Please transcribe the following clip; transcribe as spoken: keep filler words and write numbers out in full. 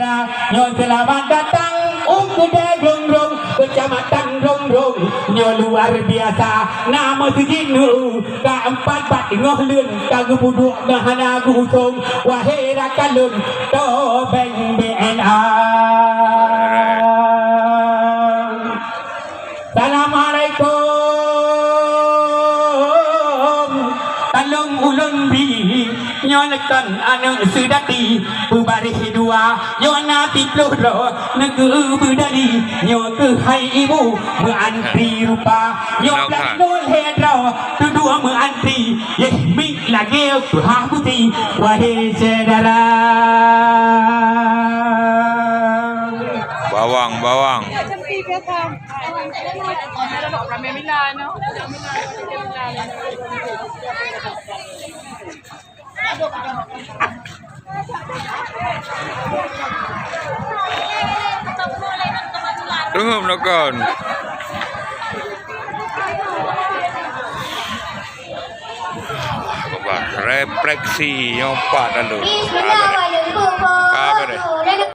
Nyoe seulamat datang u keudè Glong-glong, keucamatan Glong-glong. Nyoe luar biasa, na meuseujid neu ka empat bat teungoh leuen ka geupeuduek ngon hana geuusông. Wahé rakan lôn, tobeng B N A. Assalamualaikum. Talông ulôn bi nyoe leukon aneuk seudati peubaréh dua. Nyoe na siploh droe neugeu beudali. Nyoe keuhai ibu meuantri rupa. Nyoe blang lôn lhèe droe teudua meuantri. Yeh mik lagèe keuhah buti wahé syedara. Bawang, bawang. Tunggu menekan. Refleksi yang empat lalu. Bismillahirrahmanirrahim. Kabar.